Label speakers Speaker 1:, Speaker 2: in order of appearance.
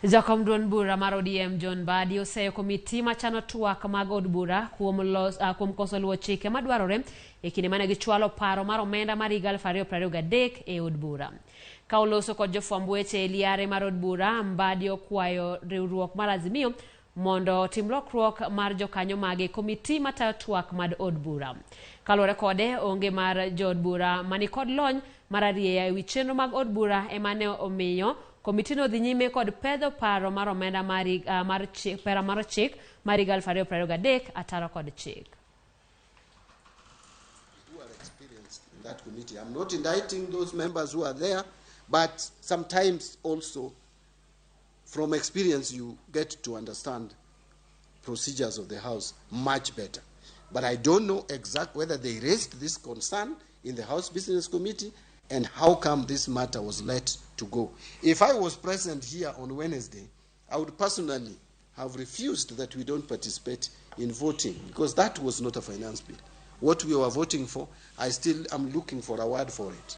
Speaker 1: Jakom duond bura mar ODM John Mbadi oseyo komiti machano twak mag od bura kuom koso luwo chike madwarore e kinde mane gichwalo paro mar omenda mar higa 2023 e od bura. Ka oloso kod jofwamb weche e liare mar od bura, Mbadi okwayo riwruok mar Azimio mondo otim lokruok mar jokanyo mage komiti matayo twak mag od bura. Kaluwore kode, onge mar jood bura manikod lony mar arieya ewi chenro mag od bura ema ne omiyo komitino dhi nyime kod pedho paro mar omenda mar, mar, chik, pera mar chik mar higa 2023 ataro kod chik.
Speaker 2: Who are experienced in that committee. I'm not indicting those members who are there, but sometimes also from experience you get to understand procedures of the House much better. But I don't know exactly whether they raised this concern in the House Business Committee and how come this matter was let to go. If I was present here on Wednesday, I would personally have refused that we don't participate in voting because that was not a finance bill. What we were voting for, I still am looking for a word for it.